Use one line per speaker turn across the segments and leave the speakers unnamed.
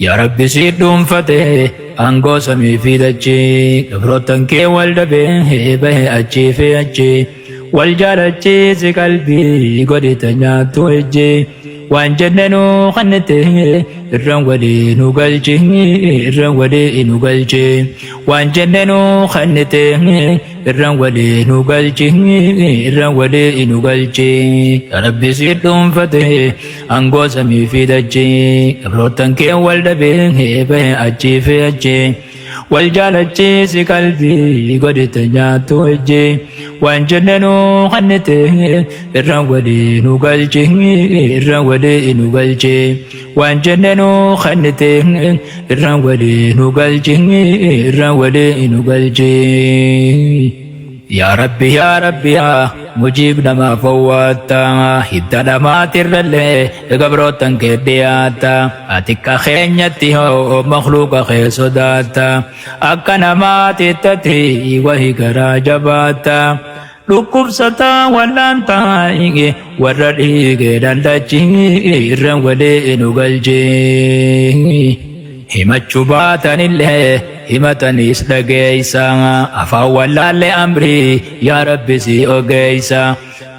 Yaa Rabbi si dhuunfate aangoo samii fi dachii, gabroottan kee wal dhabee bahe achii fi achi, wal jaalachiisi qalbii godhite nyaattu ijji, waan jenne nuu kennite irraan walii nu galchi, irraan walii nu galchi, waan jenne nuu kennite irraan walii nu galchi, irraan walii nu galchi. Yaa Rabbi si dhuunfate aangoo samii fi dachii, gabroottan kee wal dhabee bahe achii fi achi, wal jaalachiisi qalbii godhite nyaattu ijji, waan jenne nuu kennite irraan walii nu galchi, irraan walii nu galchi, waan jenne nuu kennite irraan walii nu galchi, irraan walii nu galchi. Yaa Rabbi, yaa Rabbi, yaa mujiib namaa fowwaatta, hidda dhamaatirrallee gabroottan kee dhiyaatta, ati akka keenyatti hoo makhluuqa kee sodaatta, akka namaatittati wahi garaa jabaatta, dhukkubsataa wallaantaa warra dhiigee dandachi irraan walii nu galchi. Himachuu baatanillee himataniis dhageeysa, afaan wallaalle amrii yaa Rabbi si ogeeysa,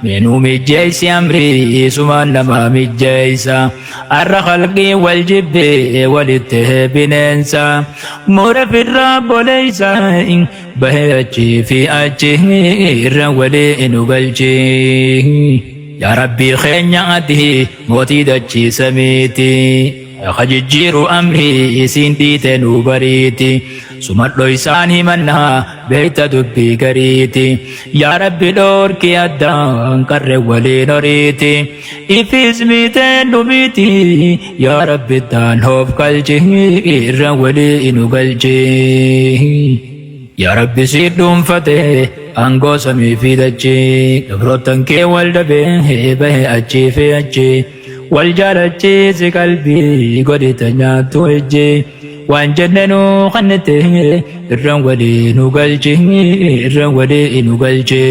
meenuu mijjeeysi amrii sumaan namaa mijjeeysa, arra khalqii wal jibbee walitti bineensa, mura firraa boleeysa bahee achii fi achi irraan walii nu galchi. Yaa Rabbii keenya ati mootii dachii samiiti, jijjiiru amrii isiin dhiite nu bariiti, sumadho isaan himannaa beekta dubbii gariiti, yaa Rabbi dhoorki addaan qarre waliin horiiti, ifis miiteen dhumiiti, yaa Rabbi taan hoof galchi irraan walii nu galchi. Yaa Rabbi si dhuunfate aangoo samii fi dachii, gabroottan kee wal dhabee bahe achii fi achi, wal jaalachiisi qalbii godhite nyaattu ijji, waan jenne nuu kennite irraan walii nu galchi, irraan walii nu galchi,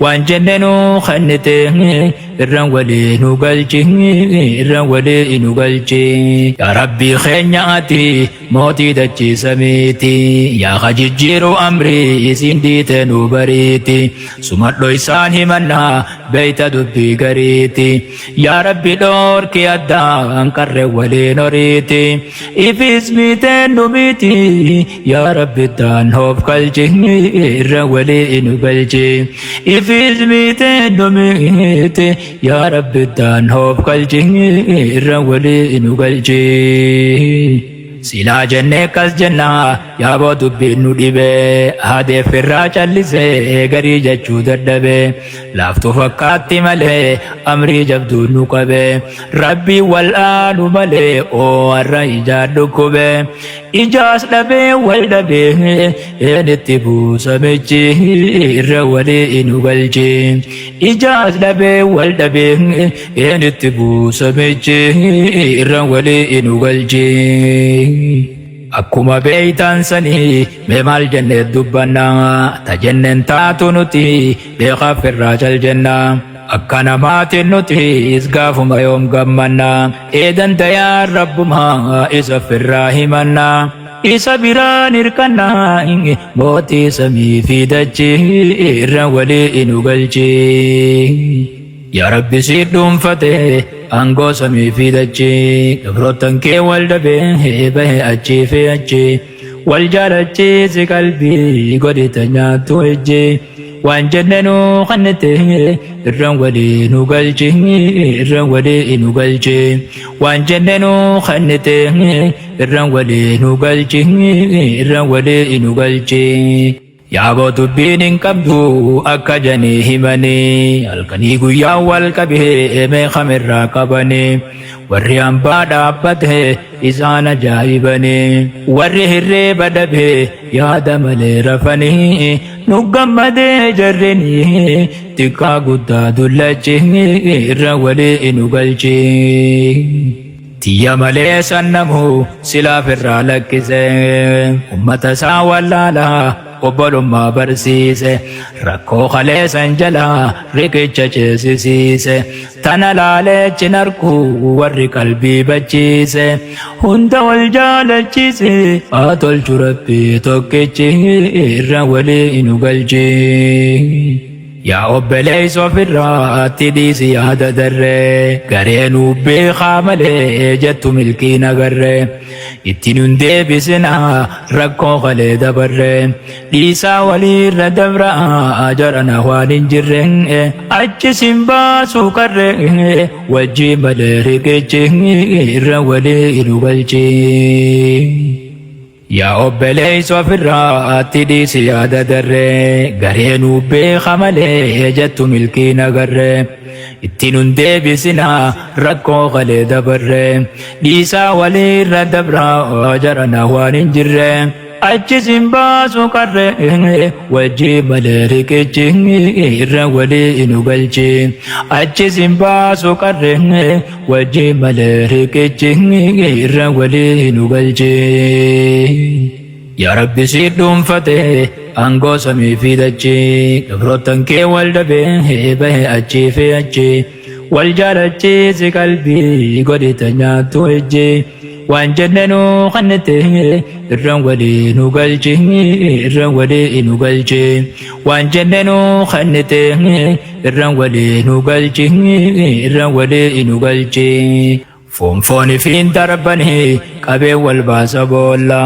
waan jenne nuu kennite irraan walii nu galchi, irraan walii nu galchi. Yaa Rabbi keenya ati mootii dachii samiiti, yaa jijjiiru amrii isiin dhiite nu bariiti, sumadho isaan himannaa beeyta dubbii gariiti, yaa Rabbi dhoorki addaan qarre waliin horiiti, ifis miiteen dhumiiti, yaa Rabbi taan hoof galchi irra walii nu galchi, ifis miiteen dhumiiti, yaa Rabbi taan hoof galchi irra walii nu galchi. Silaa jennee kas jennaa yaaboo dubbiin nu dhibee, haadeef irraa callisee garii jechuu dadhabee, laaftuu fakkaatti malee amrii jabduu nu qabee, Rabbii wal aanu malee oo har'a ijaan dhukkubee, ijaas dhabee wal dhabee eenitti buusamichi irra walii nu galchi, ijaas dhabee wal dhabee eenitti buusamichi irra walii nu galchi. Akkuma beeytan sanii mee maal jennee dubbannaa, ta jenneen taatu nuti beekaaf irraa cal jennaa, akka namaatiin nutis gaafuma yoom gammannaa, eedan dayaan rabbumaa isa firraa himannaa, isa biraan hirkannaa mootii samii fi dachii irra walii nu galchi. Yaa Rabbi si dhuunfate aangoo samii fi dachii, gabroottan kee wal dhabee bahe achii fi achi, wal jaalachiisi qalbii godhite nyaattu ijji, waan jenne nuu kennite irraan walii nu galchi, irraan walii nu galchi, waan jenne nuu kennite irraan walii nu galchi, irraan walii nu galchi. Yaaboo dubbiin hin qabdu akka janii himanii, halkanii guyyaa wal qabee meeqamirraa qabanii, warri hambaa dhaabbate isaan ajaa'ibanii, warri hirriiba dhabee yaada malee rafanii, nu gammadee jarrinii xiqqaa guddaa dullachi irra walii nu galchi. Tiyya malee sannamu silaaf irraa lakkise, ummata isaa wallaalaa Obbolummaa barsiise. Rakkoo kaleessan jalaa riqicha ceesisiise. Tana laalee chin arku warri qalbii bachiise. Hunda wal jaalachiise haa tolchu Rabbi tokkichi irra walii nu galchi. Yaa obboleessa ofirraatti dhiisi yaada darree, garee nuu beekaa malee jettu milkiin agarree. Itti nun deebisinaa rakkoo kalee dabarree, dhiisaa waliirra dabraa jarana waan hin jirre. Achi sin baasuu qarree wajjii malee riqichi irra walii nu galchi. Yaa obboleessa ofirraatti dhiisi yaada darree, garee nuu beeka malee jettu milkiin agarree. Itti nun deebisinaa rakkoo kalee dabarree, dhiisaa waliirra dabraa jarana waan hin jirre. Achi sin baasu qarree wajjii malee riqichi irra walii nu galchi. Achi sin baasu qarree wajjii malee riqichi irra walii nu galchi. Yaa Rabbi si dhuunfate aangoo samii fi dachii, gabroottan kee wal dhabee bahe achii fi achi. Wal jaalachiisi qalbii godhita nyaattu ejji, waan jenne nu kannite irraan walii nu galchi, irraan walii nu galchi. Waan jenne nu kannite irraan walii nu galchi, irraan walii nu galchi. Foon foonifiin darbanii qabeen wal baasa boolla,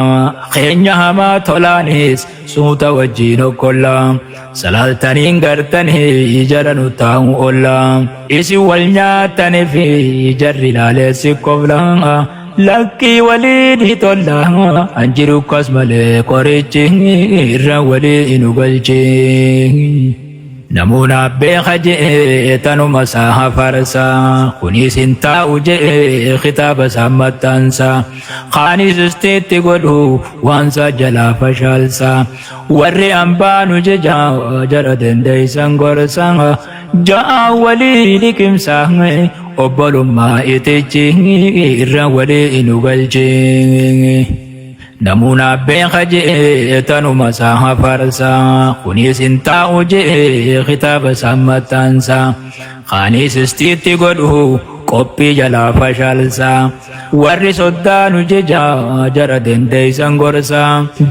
keenya hamaa tolaanis suuta wajjiin okkolla. Salaaltaniin gartanii jara nu taa'u olla, isin wal nyaatanii fi jarri ilaaleessi kofla. Lakkii waliin tolla anjiru kas malee qorichi irra walii nu galchi. Namuuna beeka je'ee tanuma isaa hafarsa, kunis hin taa'u je'ee kitaaba isaa maxxansa, kaanis istiitti godhu waan isaa jalaa fashaalsa. Warri ambaanu jeja jara dandeessan gorsa, ja'a walii liqimsa obbolummaa itichi irra walii nu galchi. Namuuna beeka je'ee tanuma isaa hafarsa, kunis hin taa'u je'ee kitaaba isaa maxxansa, kaanis istiitti godhu qophii jalaa fashaalsa. Warri soddaanu jeja jara dandeessan gorsa,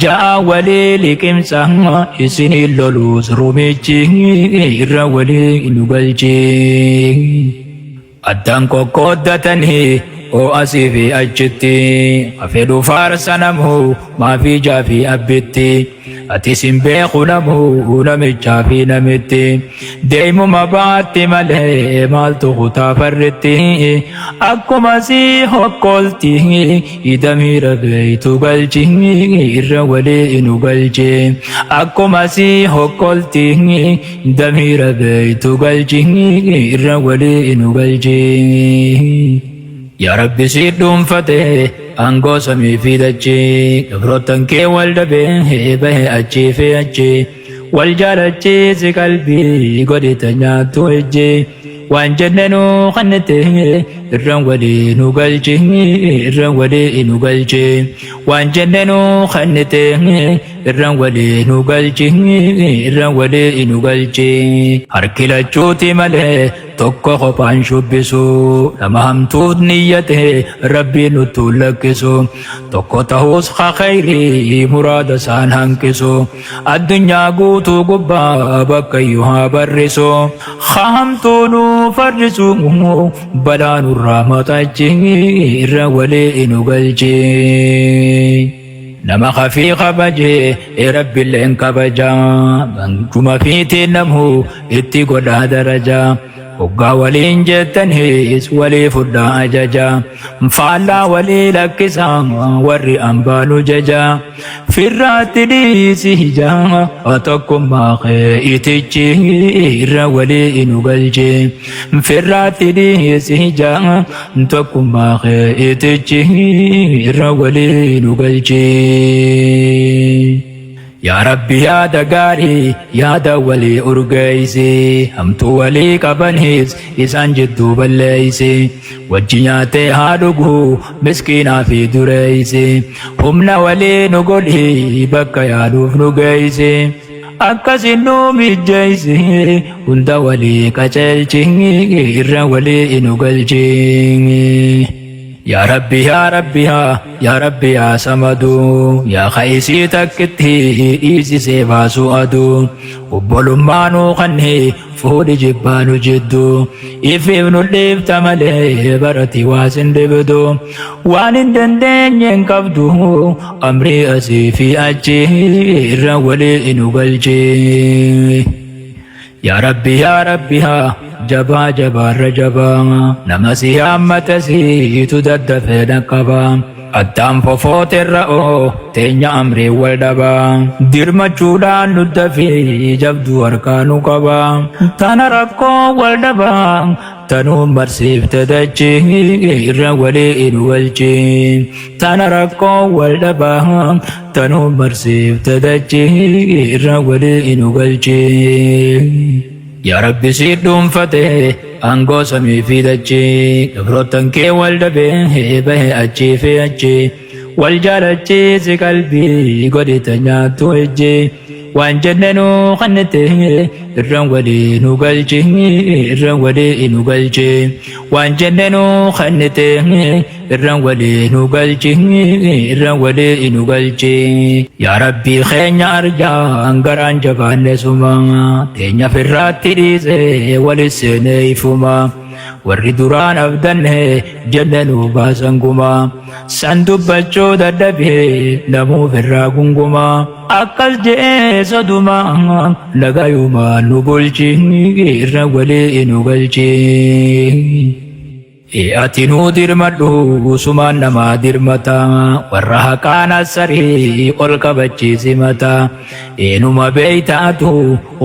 ja'a walii liqimsa isiniin loluus rumichi irra walii nu galchi. Addaan qoqqooddatanii oo asii fi achitti hafedhu faarsa namu maafii jaafii abbitti. Atis hin beeku namu namichaa fi namitti, deemuma baatti malee maaltu kutaa farritti. Akkuma si hokkolti hidamiira beeytu galchi irra walii nu galchi. Akkuma si hokkolti damiira beeytu galchi irra walii nu galchi. Yaa Rabbi si dhuunfate aangoo samii fi dachii, gabroottan kee wal dhabee bahe achii fi achi. Wal jaalachiisi qalbii godhita nyaattu ejji, waan jenne nu kannite irraan walii nu galchi, irraan walii nu galchi. Waan jenne nu kannite irraan walii nu galchi, irraan walii nu galchi. Harki lachuuti malee tokko kophaan shubbisu, nama hamtuut niyyate Rabbiin nuttu lakkisu. Tokko ta'us khayrii muraada isaan hanqisu, addunyaa guutuu gubbaa bakka iyyuu haa barrisu. Hamtuu nu farrisu balaa nurraa maxachi irra walii nu galchi. Nama kafii kabajee Rabbiilleen kabajaa, bankuma fiitiin namu itti godhaa darajaa. Hoggaa waliin jettaniis walii fudhaa ajajaa, faallaa walii lakkisaa warri ambaanu jajaa. Firraatti dhiisi hijaa tokkummaa kee itichi irra walii nu galchi. Firraatti dhiisi hijaa tokkummaa kee itichi irra walii nu galchi. Yaa Rabbi yaada gaarii yaada walii urgeeysi, hamtuu walii qabaniis isaan jidduu balleeysi. Wajji nyaatee haa dhuguu miskiinaa fi dureeysi. Humna walii nu godhi bakka yaaduuf nu geeysi. Akkasin nu mijjeeysi hunda walii qaceelchi irra walii nu galchi. Yaa Rabbi yaa Rabbi yaa yaa Rabbi yaa Samadu yaa Khaisii takkitti dhiisisee baasu aduu obbolummaa nuu kanni fuudhi jibbaa nu jiddu ifiif nu dhiifta malee barati waa sin dhibdu waan hin dandeenye hin qabdu amrii asii fi achi irra walii nu galchi. Yaa Rabbi yaa Rabbi yaa jabaa jabaarra jabaa nama si haammate siitu daddafee dhaqqaba addaan fofooterra oo teenya amrii wal dhabaa dirmachuudhaan nu dafii jabduu harkaa nu qaba tana rakkoo wal dhabaa tanuu marsiifte dachi irra walii nu galchi tana rakkoo wal dhabaa tanuu marsiifte dachi irra walii nu galchi. Yaa Rabbi si dhuunfate aangoo samii fi dachii gabroottan kee wal dhabee bahe achii fi achi wal jaalachiisi qalbii godhite nyaattu ijji waan jenne nu kannite irra walii nu galchi irra walii nu galchi waan jenne nu kannite irra walii nu galchi irra walii nu galchi. Yaa Rabbi keenya arjaan garaan jabaanne suma teenya firraatti dhiise walis seenee ifuma warri duraan abdanne jenne nu baasan guma san dubbachuu dadhabee namuuf irraa gunguma akkas je'ee soduma nagayuma nu bulchi irra walii nu galchi. Ati nuu dirmadhu sumaan namaa dirmata warra haqaan assarii ol qabachiisi mata eenuma beeytaatu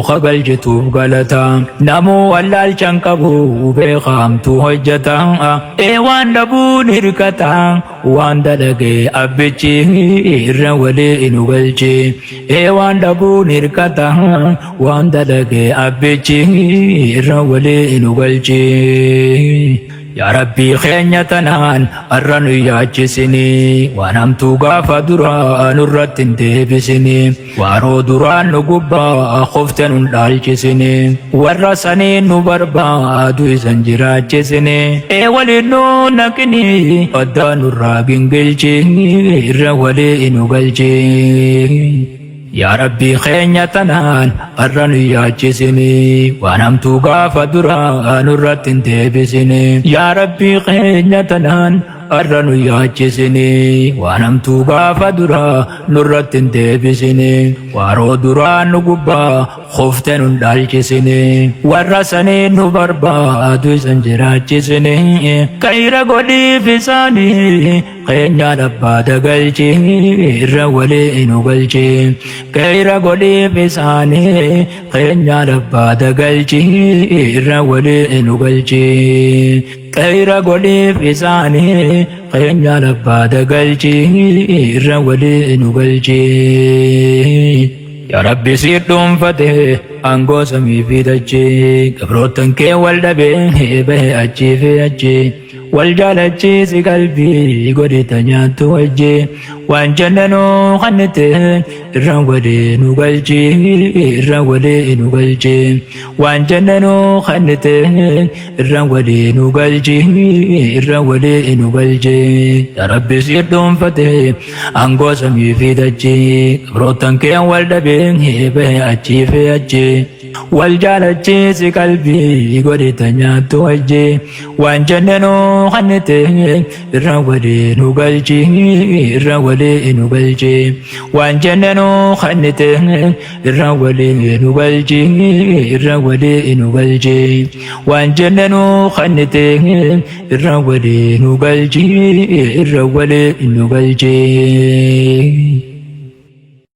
uka galchituuf galata namuu wallaalchan qabu beekamtuu hojjeta ee waan dhabuun hirkata waan dalage abbichi irra walii nu galchi ee waan dhabuun hirkata waan dalage abbichi irra walii nu galchi. Yaa Rabbii keenya tanaan har'a nu yaachisini waan hamtuu gaafa duraa nurratti hin deebisini waaroo duraan nu gubbaa kofte nun dhaalchisini warra saniin nu barbaadu isan jiraachisini ee waliin nu naqini addaa nurraa gingilchi irra walii nu galchi. Yaa Rabbii keenya tanaan har'a nu yaachisini waan hamtuu gaafa duraa nurratti hin deebisini. Yaa Rabbii keenya tanaan har'a nu yaachisini waan hamtuu gaafa duraa nurratti hin deebisini. Waaroo duraa nu gubbaa kofte nun dhaalchisini warra saniin nu barbaadu isan jiraachisini. Kayra godhiif isaanii keenya abbaa dagalchi irra walii nu galchi. Kayra godhiif isaanii keenya abbaa dagalchi irra walii nu galchi. Kayra godhiif isaanii keenya abbaa dagalchi irra walii nu galchi. Yaa Rabbi si dhuunfate aangoo samii fi dachii gabroottan kee wal dhabee bahe achii fi achi wal jaalachiisi qalbii godhita nyaattu wajji waan jenne nu kannite irra walii nu galchi irra walii nu galchi waan jenne nu kannite irra walii nu galchi irra walii nu galchi. Yaa Rabbi si dhuunfate aangoo samii fi dachii gabroottan kee wal dhabee bahe achii fi achi wal jaalachiisi qalbii godhita nyaattu wajji waan jenne nu kannite irra walii nu galchi irra walii nu galchi waan jenne nu kannite irra walii nu galchi irra walii nu galchi waan jenne nu kannite irra walii nu galchi irra walii nu galchi.